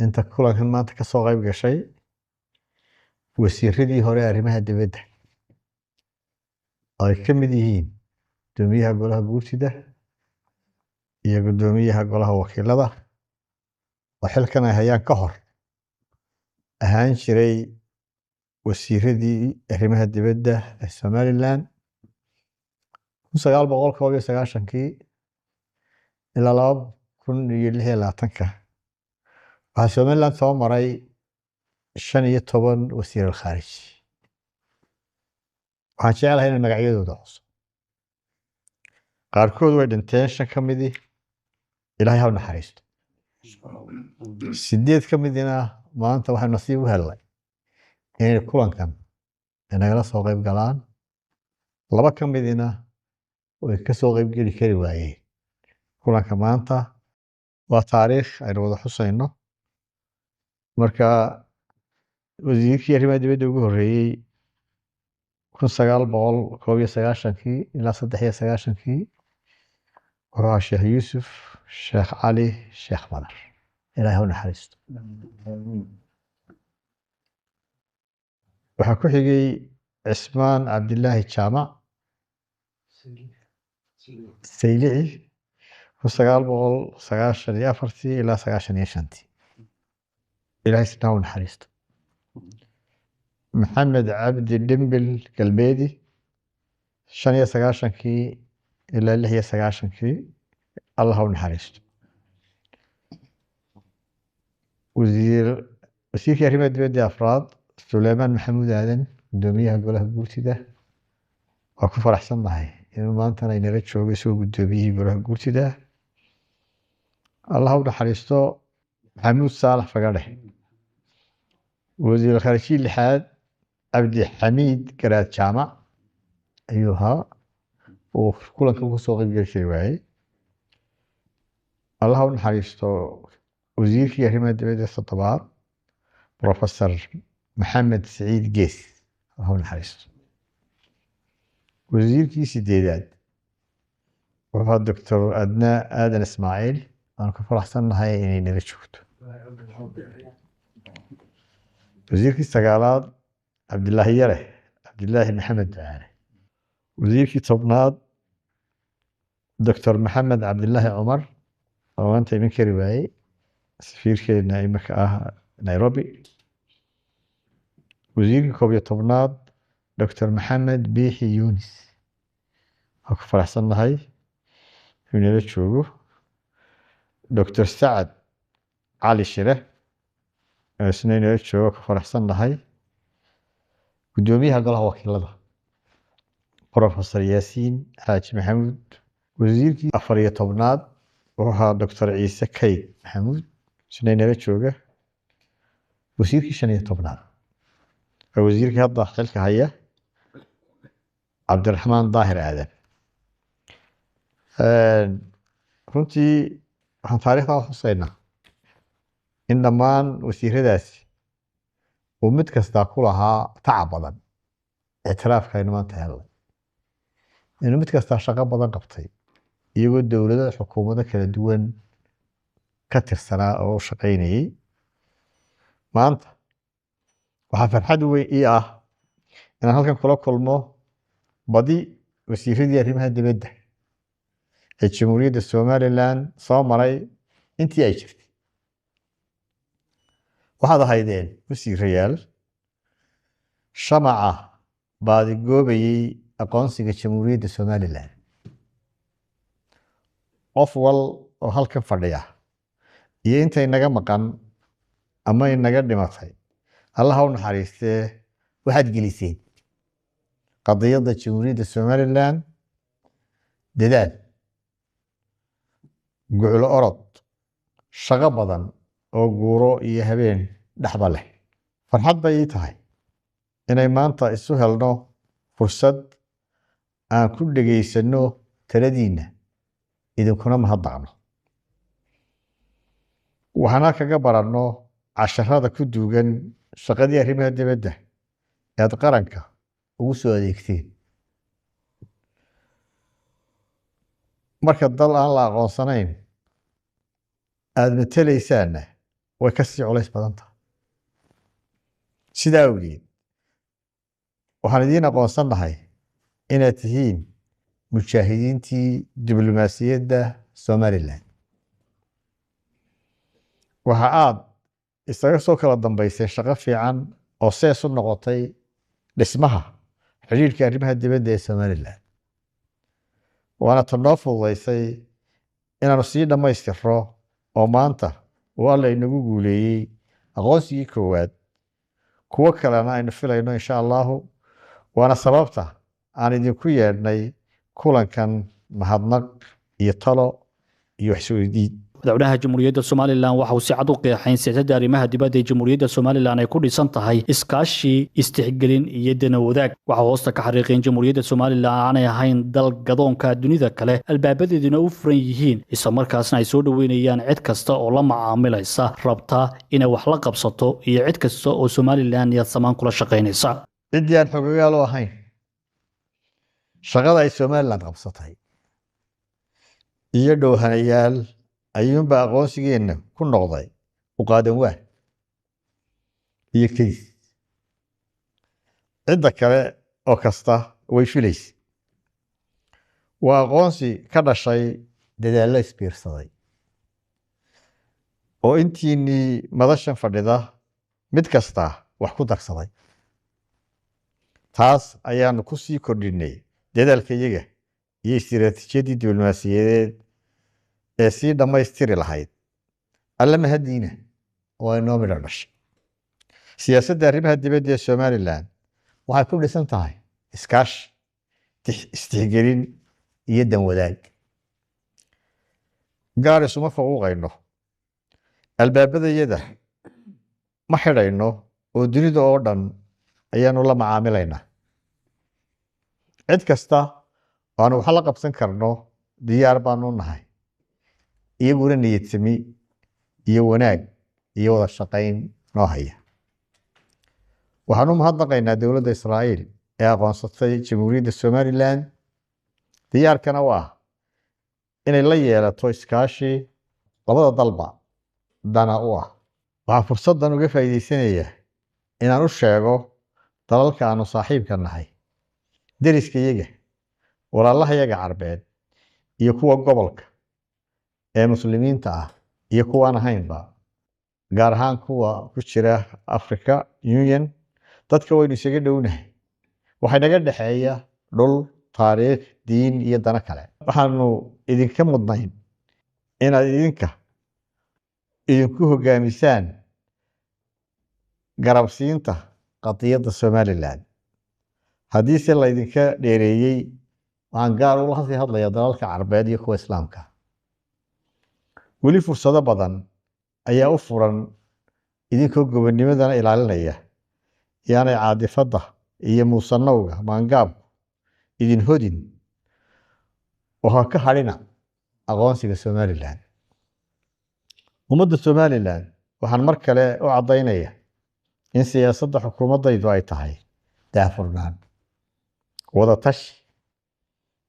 Inta kulankan maanta ka soo qayb gashay wasiiradii hore arrimaha dibadda oo ay ka mid yihiin guddoomiyaha golaha guurtida iyo guddoomiyaha golaha wakiilada, oo xilkan ay hayaan ka hor ahaan jiray wasiiradii arrimaha dibadda ee Somaliland 1991-kii ilaa 2026-ka. Waxaa Somaliland soo maray 15 wasiir al-khaarij. Waxaan jeclahay inaan magacyadooda xuso. Qaarkood way dhinteen, 5 ka midii Ilaahay ha u naxariisto, 8 ka midina maanta waxay nasiib u helnay inay kulankan nagala soo qayb galaan, 2 ka midina way ka soo qayb geli kari waayeen kulanka maanta. Waa taariikh aynu wada xusayno. Marka wasiirkii arrimaha dibadda ugu horreeyey 1991-kii ilaa 93-kii wuxuu ahaa Sheekh Yuusuf Sheekh Cali Sheekh Madar, Ilaahay ha u naxariisto. Waxaa ku xigay Cismaan Cabdilaahi Jaamac Saylici 1994-tii ilaa 95-tii, Ilaahay isna ha u naxariisto. Maxamed Cabdi Dhimbil Galbeedi 95-kii ilaa 96-kii, Allah ha u naxariisto. Wasiirkii arrimaha dibadda afraad Suleymaan Maxamuud Aadan, guddoomiyaha golaha guurtida, waa ku faraxsannahay inuu maantana inala joogo isagoo guddoomiyihii golaha guurtida, Allah ha u naxariisto. Maxamuud Saalax Fagadhe. Wasiir khaarijiye lixaad Cabdi Xamiid Garaad Jaamac ayuu ahaa, uu kulanka ku soo qayb geli kari waayey, Allah ha u naxariisto. Wasiirkii arrimaha dibadda toddobaad Professor Maxamed Siciid Gees, Allah ha u naxariisto. Wasiirkii sideedaad wuxuu ahaa Doctor Adna Aadan Ismaaciil, waan ku faraxsannahay inay nala joogto. Wasiirkii sagaalaad Cabdilaahi Yare Cabdilaahi Maxamed Ducaale. Wasiirkii 10aad Doctor Maxamed Cabdilaahi Cumar oo maanta iman kari waayey, safiirkeena imika ah Nairobi. Wasiirkii 11aad Doctor Maxamed Biixi Yunis, waan ku faraxsannahay inuu nala joogo. Doctor Sacad Cali Shire oo isna inala joogo, ku faraxsannahay. Guddoomiyaha golaha wakiilada Professor Yaasiin Xaaji Maxamuud. Wasiirkii 14aad wuxuu ahaa Doctor Ciise Kayd Maxamuud, isna inala jooga. Wasiirkii 15aad waa wasiirkii hadda xilka haya Cabdiraxmaan Daahir Aadan. Runtii waxaan taariikhda u xusaynaa in dhammaan wasiiradaasi uu mid kastaa ku lahaa tacab badan ictiraafka aynu maanta helnay, inuu mid kastaa shaqo badan qabtay, iyagoo dowlado xukuumado kala duwan ka tirsanaa oo u shaqaynayay. Maanta waxaa farxad weyn ii ah inaan halkan kula kulmo badi wasiiradii arrimaha dibadda ee Jamhuuriyadda Somaliland soo maray intii ay jirtay. Waxaad ahaydeen wasiirayaal shamaca baadigoobayey aqoonsiga Jamhuuriyadda Somaliland. Qof wal oo halkan fadhiya iyo intay naga maqan ama inaga dhimatay, Allah ha u naxariistee, waxaad geliseen qadiyadda Jamhuuriyadda Somaliland dadaal, guclo orod, shaqo badan oo guuro iyo habeen dhexba leh. Farxad bay ii tahay inay maanta isu helno fursad aan ku dhegaysanno taladiinna, idinkuna mahadnaqno, waxaana kaga baranno casharada ku duugan shaqadii arrimaha dibadda ee aad qaranka ugu soo adeegteen. Marka dal aan la aqoonsanayn aada matalaysaanna, way ka sii culays badan tahay. Sidaa awgeed waxaan idiin aqoonsan nahay inaad tihiin mujaahidiintii diblomaasiyadda Somalilan. Waxa aad isaga soo kala dambaysay shaqo fiican oo sees u noqotay dhismaha xidhiidhka arrimaha dibadda ee Somalilan, waana ta noo fududaysay inaanu sii dhammaystirro oo maanta uu Alla inagu guuleeyey aqoonsigii koowaad, kuwo kalena aynu filayno insha Allahu. Waana sababta aan idinku yeedhnay kulankan mahadnaq iyo talo iyo wax-isweydiin. Madaxweynaha Jamhuuriyadda Somalilan waxa uu si cad u qeexay in siyaasadda arrimaha dibadda ee Jamhuuriyadda Somalilan ay ku dhisan tahay iskaashi, istixgelin iyo dana wadaag. Waxa hoosta ka xariiqay in Jamhuuriyadda Somalilan aanay ahayn dal gadoonka dunida kale, albaabadeeduna u furan yihiin, isla markaasna ay soo dhoweynayaan cid kasta oo la macaamilaysa, rabta inay wax la qabsato, iyo cid kasta oo Somalilan niyad samaan kula shaqaynaysa. Ciddii aan xogogaal u ahayn shaqada ay Somalilan qabsatay iyo dhowhanayaal ayuunbaa aqoonsigeenna ku noqday u qaadan waa iyo kedis. Cidda kale oo kasta way filaysa. Waa aqoonsi ka dhashay dadaallo isbiirsaday oo intiinnii madashan fadhida mid kasta wax ku darsaday. Taas ayaanu ku sii kordhinay dadaalkayaga iyo istiraatiijiyaddii diblomaasiyadeed ee sii dhammaystiri lahayd. Alle mahadiina oo ay noo midho dhashay. Siyaasadda arrimaha dibadda ee Somalilan waxay ku dhisan tahay iskaashi, istixgelin iyo dan wadaag. Gaar isuma faquuqayno, albaabadayada ma xidhayno, oo dunida oo dhan ayaanu la macaamilaynaa. Cid kasta oo aanu wax la qabsan karno diyaar baanu nahay, iyaguna niyadsami iyo wanaag iyo wada shaqayn noo haya. Waxaan u mahadnaqaynaa dowladda Israa'iil ee aqoonsatay Jamhuuriyadda Somalilan, diyaarkana u ah inay la yeelato iskaashi labada dalba dana u ah. Waxaan fursaddan uga faa'iidaysanayaa inaan u sheego dalalka aanu saaxiibka nahay, deriskayaga, walaalahayaga Carbeed iyo kuwa gobolka ee Muslimiinta ah iyo kuwaan ahaynba, gaar ahaan kuwa ku jira Africa Union. Dadka waynu isaga dhownahay, waxay naga dhexeeya dhul, taariikh, diin iyo dano kale. Waxaanu idinka mudnayn inaad idinka idinku hogaamisaan garabsiinta qadiyadda Somalilan. Haddiise laydinka dheereeyey, waxaan gaar ula sii hadlayaa dalalka Carbeed iyo kuwa Islaamka. Weli fursado badan ayaa u furan idinkoo gobonimadana ilaalinaya. Yaanay caadifadda iyo muusanowga maangaabku idin hodin oo ha ka hadhina aqoonsiga Somalilan. Ummadda Somalilan waxaan mar kale u caddaynaya in siyaasadda xukuumaddaydu ay tahay daahfurnaan, wada tashi,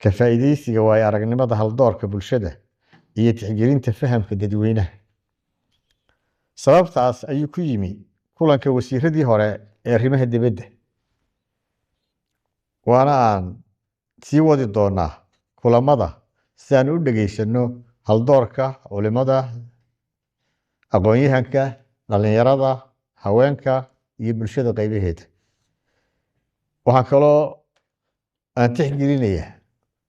ka faa'iidaysiga waayo aragnimada haldoorka bulshada iyo tixgelinta fahamka dadweynaha. Sababtaas ayuu ku yimi kulanka wasiiradii hore ee arrimaha dibadda, waana aan sii wadi doonaa kulamada si aan u dhegaysano haldoorka, culimada, aqoon-yahanka, dhalinyarada, haweenka iyo bulshada qaybaheeda. Waxaan kaloo aan tixgelinayaa,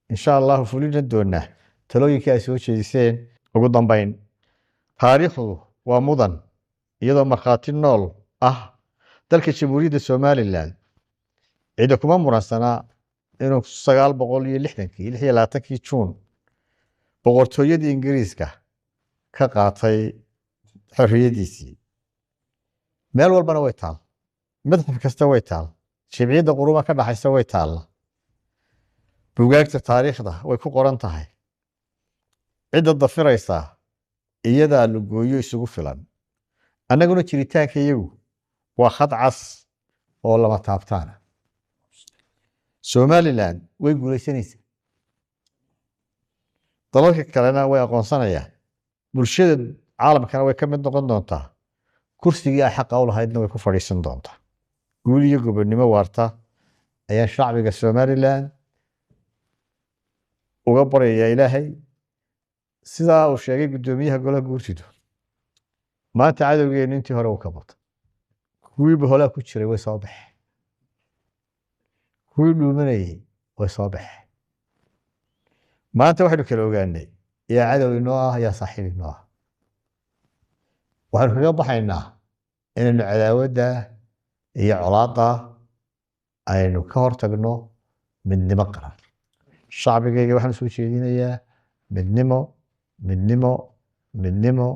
insha Allahu fulina doonaa talooyinkii ay soo jeediseen. Ugu dambeyn, taariikhdu waa mudan iyadoo markhaati nool ah. Dalka Jamhuuriyadda Somalilan cida kuma muransanaa inuu 960-kii 26-kii Juun boqortooyadii Ingiriiska ka qaatay xorriyaddiisii. Meel walbana way taal, madxaf kasta way taal, jimciyadda quruma ka dhaxaysa way taalla, bugaagta taariikhda way ku qoran tahay. Cidda dafiraysaa iyadaa lugooyo isugu filan. Annaguna jiritaanka iyagu waa khad cas oo lama taabtaana. Somalilan way guulaysanaysaa, dalalka kalena way aqoonsanayaan, bulshada caalamkana way ka mid noqon doontaa. Kursigii ay xaqa u lahaydna way ku fadhiisan doontaa. Guul iyo gobonnimo waarta ayaan shacbiga Somaliland uga baryayaa Ilaahay. Sidaa uu sheegay guddoomiyaha golaha guurtidu, maanta cadowgeenu intii hore uu ka batay. Kuwii boholaa ku jiray way soo baxeen, kuwii dhuumanayey way soo baxeen. Maanta waxaynu kala ogaanay yaa cadow inoo ah, yaa saaxiib inoo ah. Waxaynu kaga baxaynaa inaynu cadaawadda iyo colaadda aynu ka hortagno midnimo qaran. Shacbigayga waxaan soo jeedinayaa midnimo, midnimo, midnimo.